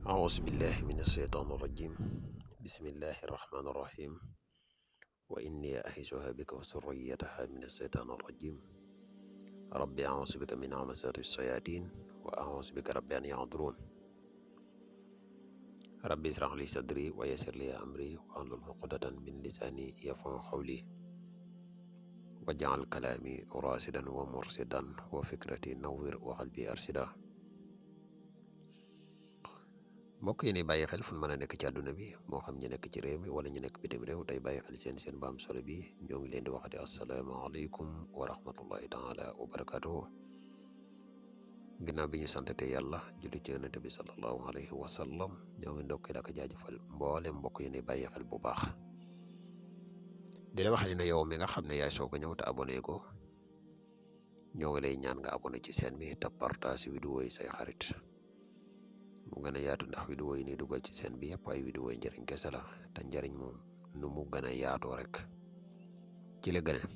أعوذ بالله من الشيطان الرجيم بسم الله الرحمن الرحيم وإني أعيذها بك وذريتها من الشيطان الرجيم ربي أعوذ بك من همزات الشياطين وأعوذ بك ربي أن يحضرون ربي اشرح لي صدري ويسر لي أمري واحلل عقدة من لساني يفقهوا قولي واجعل كلامي راشدا ومرشدا وفكرتي نور وقلبي أرشدا mbokk yi ni bàyyi xel fu mën a nekk ci àdduna bi moo xam ñu nekk ci réew mi wala ñu nekk bitim réew tey bàyyi xel seen baam solo bi ñoo ngi leen di waxati asalaamaaleykum wa rahmatullahi taala wa barakatuhu ginnaaw bi ñu santete yàlla julli ci yonent bi sallallahu alayhi wa sallam ñoo ngi ndokkee ak jaajëfal mboole mbokk yi ni bàyyi xel bu baax di la wax ne yow mi nga xam ne yaay soog a ñëw te abonné ko ñoo ngi lay ñaan nga abonné ci seen bi te partage vidéo yi say xarit mu gën a yaatu ndax vidéo yi ni dugal ci seen bi yëpp ay vidéo yi njëriñ kese la te njëriñ moom nu mu gën a yaatoo rek ci la gën a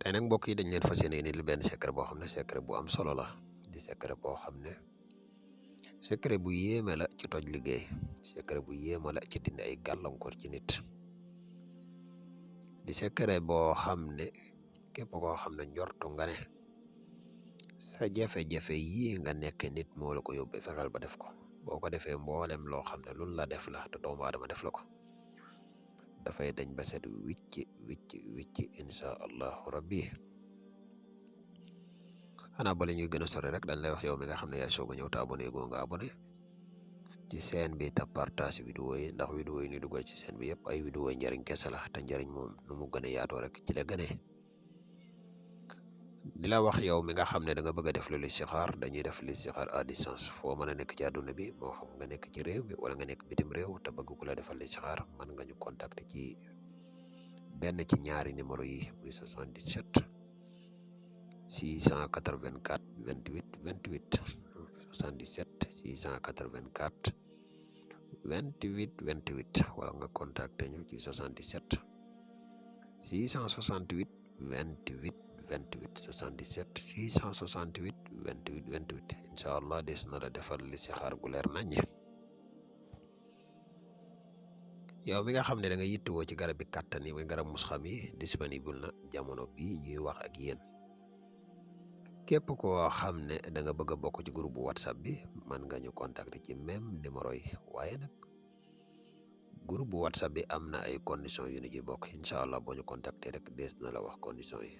tey nag mbokk yi dañ leen fas yéene ni benn secret boo xam ne secret bu am solo la di secret boo xam ne secret bu yéeme la ci toj liggéey secret bu yéeme la ci dindi ay gàllankoor ci nit di secret boo xam ne képp koo xam ne njortu nga ne sa jafe-jafe yii nga nekk nit moo la ko yóbbee fexeel ba def ko boo ko defee mboolem loo xam ne lu la def la te doomu aadama def la ko dafay dañ ba set wicc insha allahu rabbi xanaa bala ñuy gën a sori rek dañ lay wax yow mi nga xam ne yaay soog a ñëw te abonné goo nga abonné ci seen bi te partage vidéo yi ndax vidéo yi ni dugal ci seen bi yëpp ay vidéo yi njëriñ kese la te njëriñ moom nu mu gën a yaatoo rek ci la gënee di la wax yow mi nga xam ne da nga bëgg a def lu listixaar dañuy def listixaar à distance foo mën a nekk ci àdduna bi moo xam nga nekk ci réew mi wala nga nekk bitim réew te bëgg ku la defal listixaar mën nga ñu contacter ci benn ci ñaari numéro yi muy 77 684 28 28 77 684 28 28 wala nga contacter ñu ci 77 668 28 28 77 668 28 28 incha allah des na la defal listixaar gu leer naññe yow mi nga xam ne da nga yittewoo ci garab bi kàttan yi muy garab musxam yi disponible na jamono bii ñuy wax ak yéen képp koo xam ne da nga bëgg a bokk ci groupe whatsapp bi mën nga ñu contacter ci même numéro yi waaye nag groupe whatsapp bi am na ay conditions yu ñu ci bokk incha allah boo ñu contacter rek des na la wax conditions yi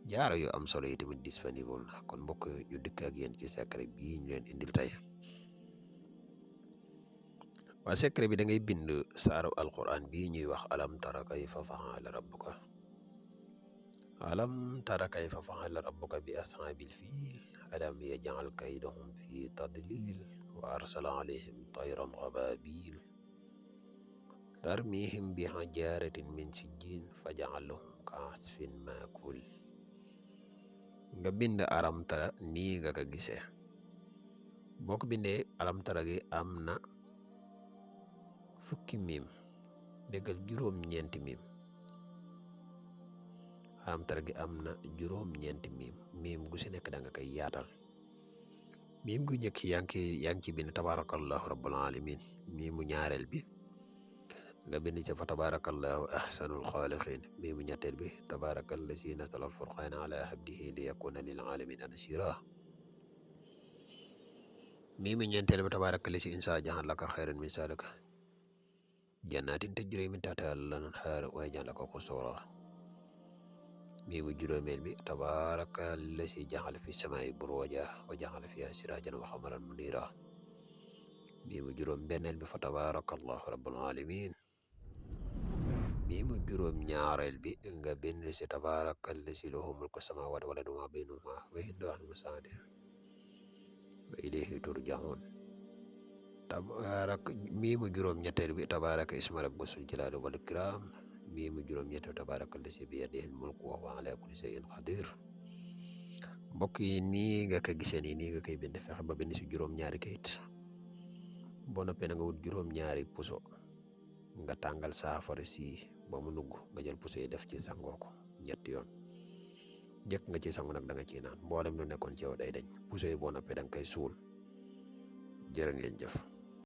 jaaro yu am solo yi tamit disponible na kon mbokk ñu dikk ak yéen ci secret bii ñu leen indil tey waa secret bi da ngay bind saaru alquran bii ñuy wax alam tara kayfa fa'ala rabbuka alam tara kayfa fa'ala rabbuka bi ashaabil fiil alam yaj'al kaydahum fi tadlil wa arsala alayhim tayran ababil tarmihim bi hajaratin min sijjin faja'alahum ka'asfin ma'kul nga bind alam tara nii nga ko gisee boo ko bindee alam tara gi am na fukki miim déggal juróom-ñeenti miim alam tara gi am na juróom-ñeenti miim gu si nekk da nga koy yaatal miim gu njëkk yaa ngi ci bind tabarakallahu rabbul alamin miimu ñaareel bi nga bind ca fa tabarakallahu ahsanul xaaliqin miimu ñetteel bi tabarakallazi nazzala al-furqaana ala abdihi li yakuna lil alamin nasira miimu ñeenteel bi tabarakallazi insa jaxal laka xayran min zalika jannatin tajri min tahtiha al-anhar wa yaj'al laka qusura miimu juróomeel bi tabarakallazi jaxala fi samaa'i buruuja wa jaxala fiha sirajan wa qamaran munira miimu juróom benneel bi fa tabarakallahu rabbul alamin miimu juróom ñaareel bi nga bind si tabarakallazi lahu mulku samawati wal ardi wa ma baynahuma wa indahu ilmu saa'ati wa ilayhi turja'un miimu juróom ñetteel bi tabaraka isma rabbika zul jalali wal ikram miimu juróom ñetteel tabarakallazi bi yadihi mulku wa huwa ala kulli shay'in qadir mbokk yi nii nga ko gisee nii nga koy bind fexe ba bind si juróom ñaari kayit boo noppee na nga wut juróom ñaari puso nga tàngal saafara si ba mu nugg nga jël puso yi def ci sangoo ko ñetti yoon njëkk nga ci sangu nag da nga ciy naan mboolem lu nekkoon ci yow day dañ puso yi boo noppee da nga koy suul jërë ngeen jëf.